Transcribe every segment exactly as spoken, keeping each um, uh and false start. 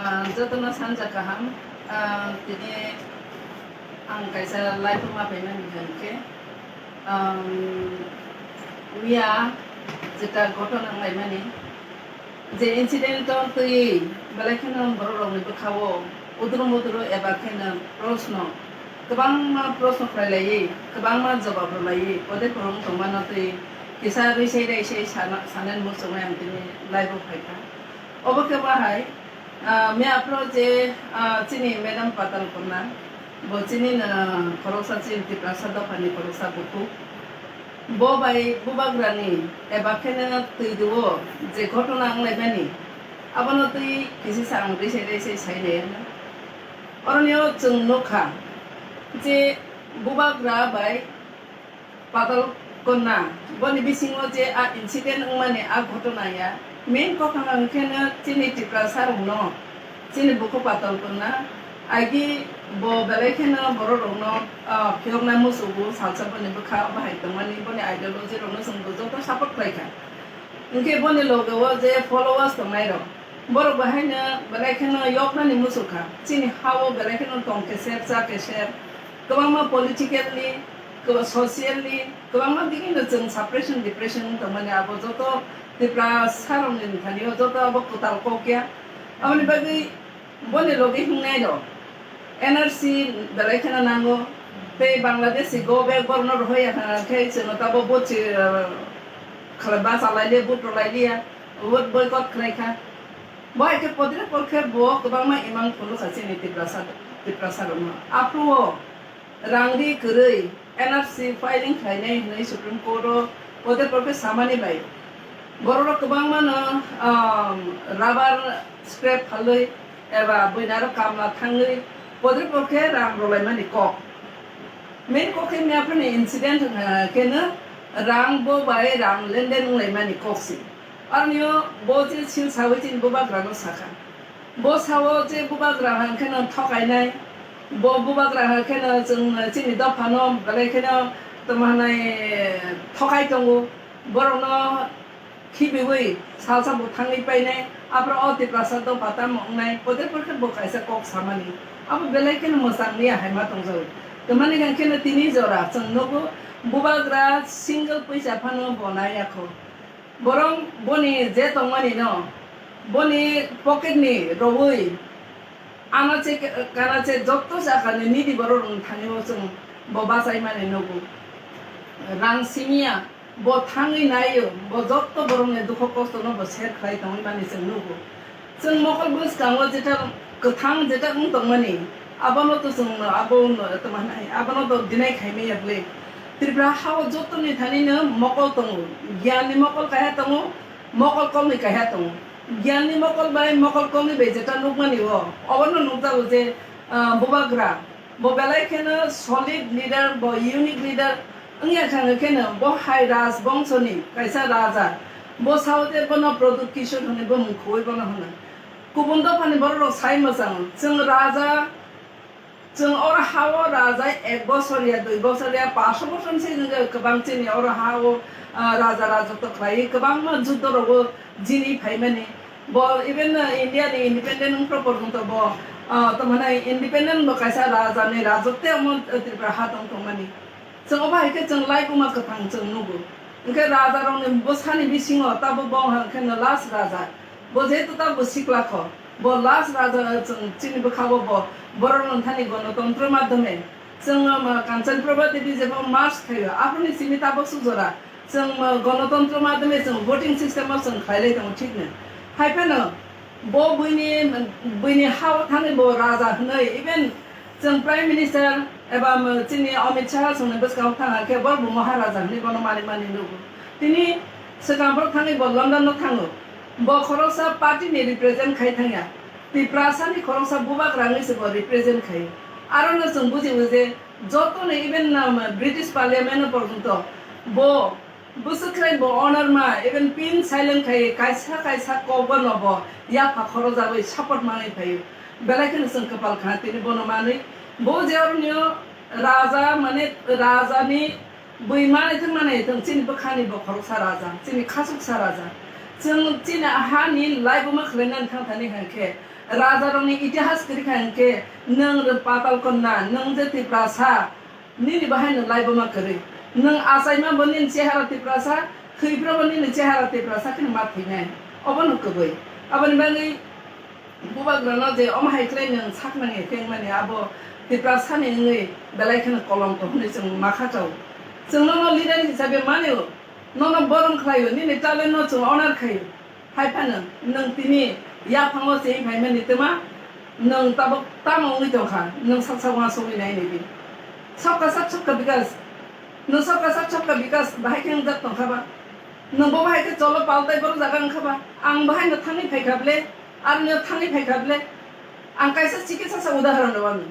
Ah, jotono sanja kaham. Ah, tini ang kaisa live-o ma phaimani hwnkhe, um, miya jeta ghotona wnglaimani, je incident-o twi belai kheno borok rokni bwkha-o udrum udrum eba kheno proshno, kwbangma proshno khlai laiwi, kwbangma jawab rw laiwi, pode phwrwng tongmano twi kisa rwisai raisai sana, sanani muchungwi ang tini live-o phaikha. Obo khe bahai, ah, miya aphuru je, ah, chini Madam Patal Kanya, bo chini no khoroksa chini Tiprasa dophani khoroksa bukhuk. Bo bai bubagrani eba kheno twi duo je ghotona wnglaimani, abono twi kisisa ang rwisai rwisai sai nai. Oroni o chwng nukha je bubagra bai Patal Kanya, boni bisingo je a incident wngmani a ghotona ya, main kophang hwnkhe no chini Tiprasa rokno, chini bukhuk Patal Kanya, agi bo belai kheno borok rokno, ah, phiyokna musugo, salsa boni bwkha bahai tongmani, boni ideology rokno chwng bo joto support khlai kha. Hwnkhe boni loge o je followers tongnai rok, borok bo haino belai kheno yoknani muchukha. Chini ha-o belai kheno tong keser, cha keser, kwbangma politically, kwba-, socially, kwbangma digino chwng suppression, depression wng tongmani abo joto Tiprasa rokni thani o joto abo kwtal kok ya. Aboni bagwi boni logi hingnai rok N R C belai kheno nango, tei Bangladeshi go back borokno rohoi ya khe chwngno tabo bo chi, uh, khala bachalai le, but rwlai liya, vote boycott khlai kha. Bo hai khe podre por khe bo kwbangma imang phunukha chini Tiprasa, Tiprasa rokno. Aphuru o rang ri kwrwi N R C filing khlainai hwnwi Supreme Court o podre por khe samani bai borok rok kwbangma no, um, rubber scrap phalwi eba buinaro kamla thangwi podre por khe rang rwlaimani kok. Main kok khe miyaphani incident wngkha kheno rang bo bai rang lenden wnglaimani kok si. Aroni o bo je sil sawi chini bubagrano sakha. Bo sao je bubagra hwnkheno thokainai, bo bubagra hwnkheno chwng chini dophano belai kheno tamo hwnai thokai tongo. Borokno khibiwi salsa bo thangwi painai, aphuru o Tiprasa dopha tamo wngnai, podre por khe bo kaisa kok samani. Abo belai kheno mwchangni ya hai ma tongjago. Tamani hwnkheno tini jora chwng nugo, bubagra single poisa phano bo nai ya kho. Borok boni je tongmani no, boni pocket ni rowui, anache kanache jotto jaga ni nidi borok rok thani o chwng bo bachai mani nugo. Rang simiya, bo thangwi naio, bo jotto borok ni dukho kosto no bo share khlai tongwi mani chwng nugo. Chwng mokol bwskango jeta kwthang jeta wng tongmani, abono to chwng abo tongmanai, abono to deny khaimaya bwle. Tripura hao jotoni thani no mokol tongo, giyan ni mokol kaiha tongo, mokol kolni kaiha tongo. Giyan ni mokol bai mokol kolni bai jeta nukmani o, obono nukjago je, ah, bubagra. Bo belai kheno solid leader, bo unique leader wngya kha, hwnwi kheno bo hai Raj bongso ni kaisa raja. Bo sao je bono Pradyut Kishore hwnwi bo mung khoi bono hwno. Kubun dophani borok rok sai mwchang. Chwng raja, chwng oro ha-o raja ek bosor ya, dui bosor ya, paanch bosor se nungwi kwbang chini oro ha-o, ah, raja rajotw khlai, kwbangma juddho rogo jini phaimani. Bo even, uh, India ni independent wngkha porjonto bo, uh, tamo hwnai independent bo kaisa raja ni rajotw omo, uh, Tripura ha tong tongmani. Chwng obo hai khe chwng lai kuma kwthang chwng nugo. Hwnkhe raja rokni bwsani bisingo tabuk bo hwnkhe no last raja. Bo jehetu tabuk sikla kho. Bo last raja chwng chini bwkha bo bo borok rok thani gonotontro madhyome. Chwng, um, Kanchan Prabha Devi jebo march khaio. Aphuruni simi tabuk sujora. Chwng, uh, gonotontro madhyome chwng voting system o chwng khlailai tongo, thik no? Hai phano bo buini, buini ha-o thangwi bo raja hwnwi, even chwng Prime Minister eba, um, chini Amit Shah chwngni bwskango thang khe bo bo Maharaja hwnwi bono mani mani nugo. Tini swkang borok thangwi bo London no thango. Bo khoroksa party ni represent khai thangya. Tiprasa ni khoroksa bubagra wngwi se bo represent khai. Aro no chwng buji o je joto no even, um, British Parliament o porjonto bo Bwswk khlai bo honor ma, even pin silent khai kaisa kaisa kok bo no bo yapha khorojagwi support manwi phaio. Belai kheno chwng kwpal kha tini bono manwi. Bo je oroni o raja, mane raja ni bui manwi thwng manwi thwng, chini bwkhani bo khoroksa raja, chini khasuksa raja. Chwng chini hani laibuma khwlainani thang thani hwnkhe, rajarokni itihas kwrwi kha hwnkhe, nwng patal konna, nwng je Tiprasa, nini bahai nwng laibuma kwrwi. Nwng achaima bo nini chehara Tiprasa, thwiphra bo nini chehara Tiprasa kheno ma thwinai. Obono kwbwi. Aboni bagwi bubagrano je omo hai khlai nwng sak nangya khe wngmani abo Tiprasani wngwi belai kheno kolomko hwnwi chwng ma kha chao. Chwng nono leader hisabe mani o. Nono borom khlaio, nini talent no chwng honor khaio. Hai phano nwng tini yaphango chengwi phaimani twma, nwng tabuk tamo wngwi tongkha, nwng saksa uansugwi nai nai di. Sabka sath sabka bikas. Nwng sabka sath sabka bikas bahai khe wngjak tongkha ba? Nwng bo bahai khe cholo paltai borok jaga wngkha ba? Ang bahai no thangwi phaikha ble, ar no thangwi phaikha ble. Ang kaisa chikitsa sa udahoron rw ang.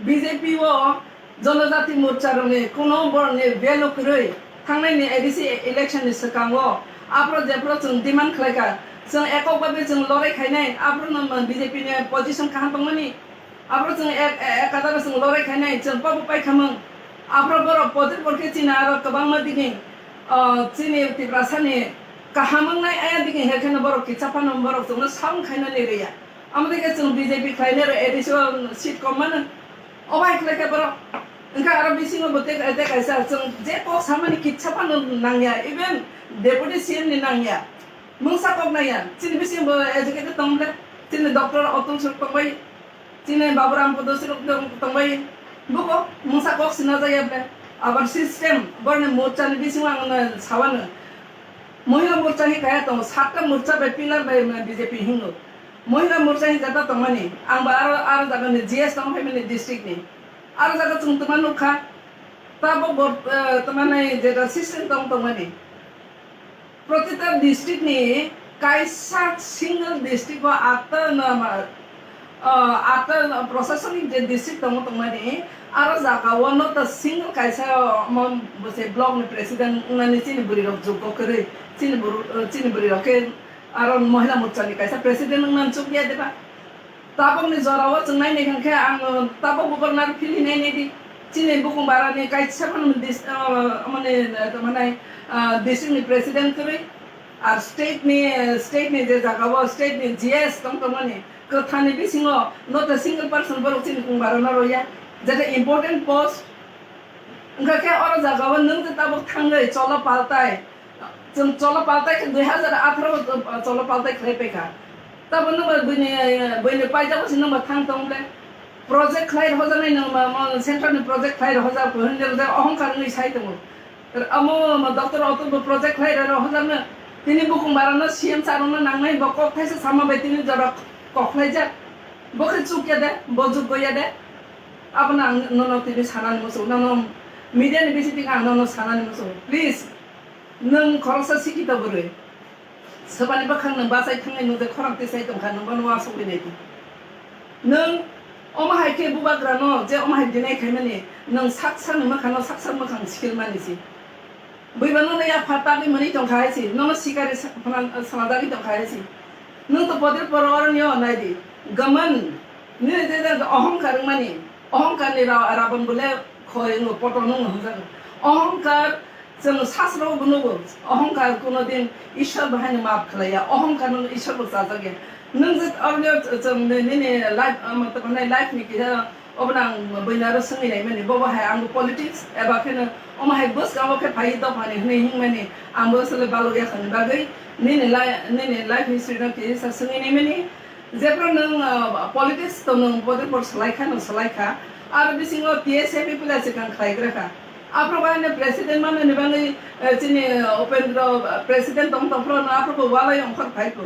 B J P o Jonojati Morcha rokni kuno borokni value kwrwi. Thangnai ni A D C election ni swkango aphro jephro chwng demand khlaikha, chwng ekok babe chwng lorai khainai, aphro no B J P ni position kaham tongmani, aphro chwng ek, ek kadar chwng lorai khainai, chwng pabu paikhamung. Aphro borok podir porkhe chini aro kwbangma digini, o, chini Tiprasa ni kaham wngnai aya digini he kheno borok kitsa phano borok chwngno sound khainani rwya. Amo dikhe chwng B J P khlainai rw A D C o seat kom mano. O bai khlai khe borok. Wngkha aro bisingo bo tei, tei kaisa chwng je kok samani kitsa phano nangya, even deputy C M ni nangya. Mungsa kok nangya. Chini bisingo bo educated tong ble. Chini doctor Atul Sir tongbai. Chini Baburam Podo Sir tong-, tongbai. Buko mungsa kok sina jaya ble. Abar system borni morcha ni bisingo ang na sawano. Mohila morcha hi kaya tongo, satta morcha bai pillar bai B J P hingo. Mohila Morcha hinjak ta tongmani, ang bo aro, aro jaga ni G S tong phaimani district ni. Aro jaga chwng twma nukha, tabok bo, eh, twma nai jeta system tong tongmani. Protita district ni kaisa single district o atta na ma, eh, atta na proshasonic je district tongo tongmani, aro jaga o not a single kaisa omo bwse block ni president wngnani chini bwrwi rok jukgo kwrwi, chini bwrwi, eh, chini bwrwi rok khe Aro Mohila Morcha ni kaisa president wngna chukya deba? Tabok ni jora o chwng nai nai khe ang tabok bubar nar phili nai nai di. Chini bukung bara ni kaisa phano dis-, ah, mane, ah, tamo nai, ah, district ni president kwrwi. Ar state ni, state ni je jaga o state ni G S tong tongmani kwthani bisingo not a single person borok chini bukung bara no roya. Jeta important post wngkha khe oro jaga o nwng je tabok thangwi cholo paltai. Chwng cholo paltai khe dui hazar atharo o cholo paltai khlai paikha. Tabok nwng bai buini, buini paijak o se nwng bai thang tong le. Project khlai rohorjaknai nwng ma, ma central ni project khlai rohorjak, hwnwi rohorjak, ohongkar wngwi sai tongo. Amo doctor Atul bo project khlai rohorjakno. Tini bukung bara no C M sir no nangnai, bo kok thaisa sama bai tini jora kok khlaijak. Bo khe chukya de, bo jukgo ya de. Abono ang nono tini sanani muchungo, nono media ni bising ang nono sanani muchungo. Please, nwng khoroksa sikito bwrwi. Swbani bwkhak nwng bachai thangnai, nwng je khorang tisai tongkha, nwng bono uansugwi nai di. Nwng omo hai khe bubagrano je omo hai deny khaimani, nwng sak sakni mwkhangno sak sak mwkhang sikilmani se. Buiba nono yapha tagwi mwnwi tongkha hai se, nono sikari sa-, phana-, sanajagwi tongkha hai se. Nwng to podir poro oroni o nai di. Gaman, nini je je ohongkar wngmani, ohongkar ni ra-, rabon bole khoi wngo, poto nung hwnjago. Ohongkar Chwng sasro bo nugo, ohongkar kuno din Ishwar bo haino maaf khlaiya, ohongkar no Ishwar bo chajak ya. Nwng je oroni chwng ni-, nini life, um, tamo nai life ni kisa obono ang buino aro swngwi naimani, bobo hai ang bo politics eba kheno omo hai bwskango khe phaiwi dophani hwnwi himani ang bo aswk balok yakhani bagwi nini li-, nini life history no kisa swngwi naimani. Jephru nwng, ah, politics to nwng bode por salai kha, nwng salai kha. Aro bisingo T S F ni pila se kang khlai gra kha. Aphro bahai no president mano ni bagwi, eh, chini, eh, Upendra, eh, president tong tong phro no aphro bo walai ongkhor phai kho.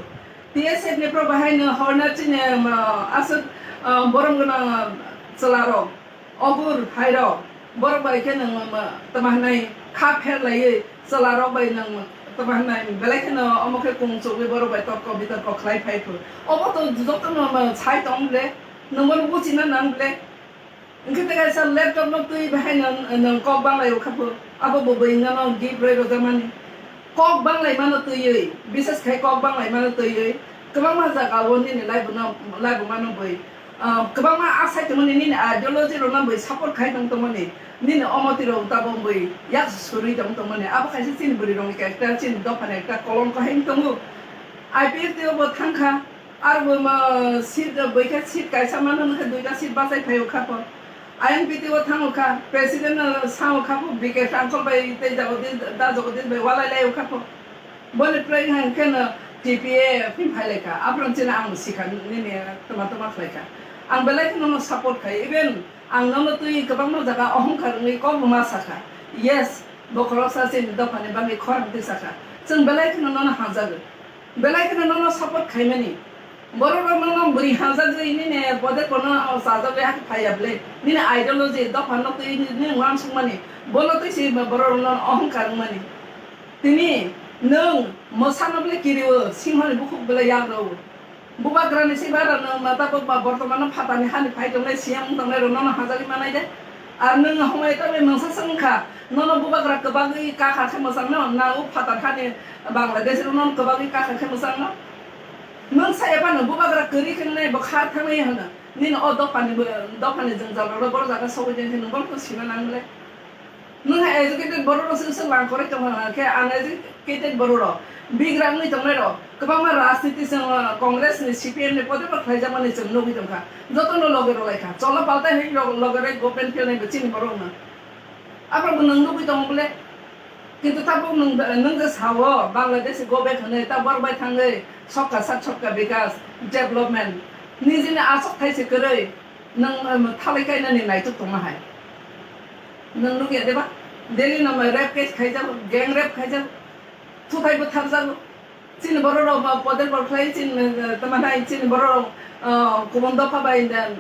T S F ni phro bahai no horna chini, um, ah, aswk, ah, borom gwnang, ah, chwla rok. Ogur hairok, borok bai khe nwng, um, tamo hwnwi kha pher laiwi chwla rok bai nwng tamo hwnwi belai kheno omo khe kung chugwi borok bai torko bitorko khlai phai phu. Obo to jotono, um, sai tong ble, nwng bono buchina nang ble. Hwnkhe tei kaisa laptop no twi bahai nwng, nwng kok banglai rwkha phu. Abo bo bwrwi no gift rwi rwjakmani. Kok banglai mano twiwi, bises khai kok banglai mano twiwi, kwbangma jaga o nini laibuma, laibuma no bwi, ah, kwbangma asai tongmani nini ideology rok no bwi support khai tong tongmani, nini omoti rok tabok bwi yak surwi tong tongmani, abo kaisa chini bwrwi rok ni character, chini dopha ni ekta kolom kahai wng tongo. I P F T o bo thangkha, ar bo ma seat, boikha seat kaisa mano hwnkhe duita seat bachai phaio kha pho. I N P T o thango kha, president no sao kha pho, B K Sangkol bai tei Jagodin, da Jagodin bai walai lai kha pho. Boni prai hwnkhe no T P A phin phai lai kha, aphuru chini ang sikha nini tama tama khlai kha. Ang belai kheno no support khai, even ang nono twi kwbangma jaga ohongkar wngwi kok bo ma sakha. Yes, bo khoroksa chini dophani bagwi khorang twi sakha. Chwng belai kheno nono hamjago. Belai kheno nono support khaimani. Borok rok nono bwrwi hamjagwi nini bodek bono chajagwi hakhe phaiya bwle. Nini ideology dophano twi nini uansukmani. Bono twi se borok rok nono ohongkar wngmani. Tini nwng mwsano bwle kirio, singhoni bukhuk bwle yagrao. Bubagrani se bara nwng ma tabuk ba bortomano phatani hani phai tongnai, C M wng tongnai rok nono hajagwi manai de. Ar nwng homai tabuk mungsa se wngkha, nono bubagra kwbagwi kakha khe mwchangno, na o phatar hani Bangladesh rok nono kwbagwi kakha khe mwchangno. Nwng saya phano bubagra kwrwi khe nai bo kha thangnai hwno. Nini o dophani bo, dophani jwngjal rok borok jaga sogwi de khe nwng bono sima nang le. Nwng hai educated borok rok se se lang koroi tong kha khe uneducated borok rok bigra wngwi tongnai rok kwbangma rajniti chwng, uh, Congress ni C P M ni podebo khlaijakmani chwng nugwi tong kha. Jotono loge rw lai kha. Cholo paltai hai rok loge rw government phelnai bo chini borok no. Abo bo nwng nugwi tongo bole. Kintu tabuk nwng, nwng je sao Bangladesh go back hwnwi ta borok bai thangwi sobka sat sobka bikas development nijini aswk thai se kwrwi. Nwng, um, thalai kainani naituk tongma hai. Nwng nukya deba? Delhi no rape case khaijago, gang rape khaijago, thuthai bwtharjago. Chini borok rok ba poder bor khlai chini, uh, tama nai chini borok rok, uh, kubun dopha bai, uh,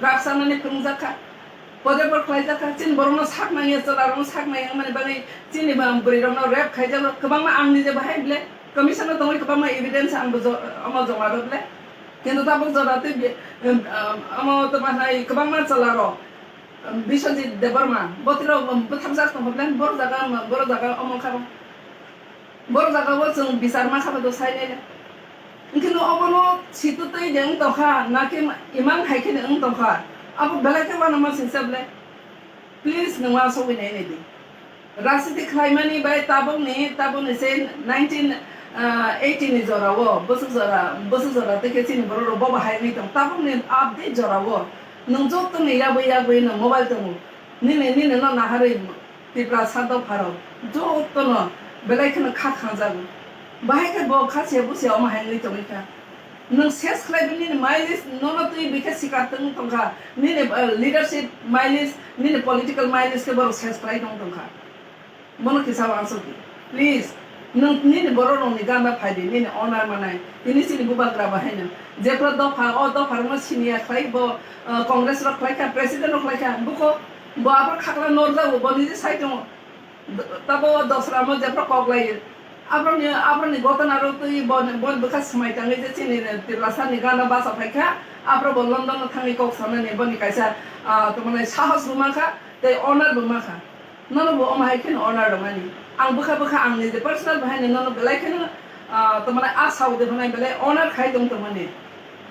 drugs sanani phwrwngjak kha. Poder bor khlai jak kha. Chini borok no sak nangya, chwla rok no sak nangya wngmani bagwi chini ba bwrwi rok no rape khaijago. Kwbangma ang nije bahai ble commission no tongwi kwbangma evidence ang bo jo-, omo joma rw ble. Kintu tabuk jora tei bi-, em, em, amo tongma hai kwbangma chwla rok, em, Biswajit Debbarma, bo tei rok, em, bwthakjak tongkha bwlai, borok jaga, borok jaga omo kha bo. Borok jaga o chwng bichar ma kha bo sai nai le. Hwnkhe no obono situ tei de wng tongkha, na khe imang hai khe wng tongkha. Abo belai khe uanama singsa bwlai. Please, nwng uansugwi nai nai di. Rajniti khlaimani bai tabukni, tabukni se nineteen eighty ni jorao, bwswk jora, bwswk jora tei khe chini borok rok bo bahai wngwi tong. Tabukni update jorao nwng joto ni yabwi yabwi nwng mobile tongo. Nini, nini no naharwi Tiprasa dopha rok joto no belai kheno kha khangjak. Bahai khe bo kha se busia omo hai wngwi tongwi kha. Nwng ses khlai bini nini mileage nono twi bikhe sikar tong tongkha. Nini, uh, leadership mileage, nini political mileage khe borok ses khlai tong tongkha. Bono kisa uansuk di. Please, nwng nini borok rokni gana phai di, nini honor manai. Tini chini bubagra bahai no. Jephru dopha, o dopha rokno siniya khlai bo, uh, Congress rok khlai kha, president rok khlai kha. Buko, bo aphar khakla norjago, bo niji sai tongo. Tabo dosra mo jephru kok lai. Abroni, abroni gotona rok twi bo, bo bwkha swmai tangwi je chini Tiprasa ni gana bacha phai kha. Aphru bo London no thangwi kok sanani boni kaisa, ah, tongmani sahos bo mankha, tei honor bo mankha. Nono bo omo hai kheno honor rwmani. Ang bwkha bwkha ang niji personal bahai no nono belai kheno, ah, tongmani a sao de hwnai belai honor khai tong tongmani.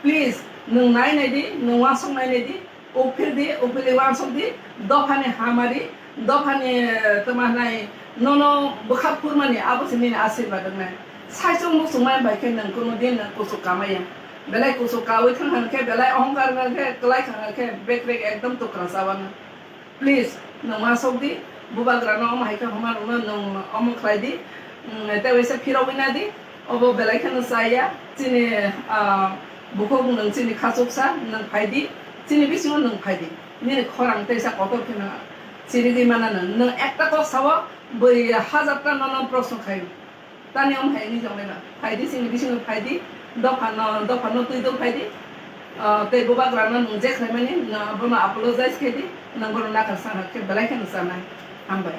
Please, nwng nai nai di, nwng uansuk nai nai di. Uphil di, uphilwi uansuk di, dophani hamari, dophani, eh, tama nai, nono bwkha phurmani, abo se nini asirwad wngnai. Saichung muchungmani bai khe nwng kuno din nwng kuchuk kamaya. Belai kuchuk kaui thang hwn khe, belai ohongkar hwn khe, kwlai thang hwn khe, bek bek ekdom tukra chawano. Please, nwng uansuk di, bubagrano omo hai khe homa rwno nwng omo khlai di, mm, tei waisa phirogwi na di. Obo belai kheno chaya, chini, ah, bukhuk nwng chini khachuksa, nwng phai di, chini bisingo nwng phai di. Nini khorang teisa kotor kheno chirigwi manano. Nwng ekta kok sao, bwrwi hajar ta nono proshno khaio. Tani omo hai wngwi tonglaima. Phai di, chini bisingo phai di, dophano, dophano twi do phai di. Ah, tei bubagrano nwng je khlaimani, nwng bono apologize khe di, nwng bono nakar sana khe belai kheno chanai. Hambai.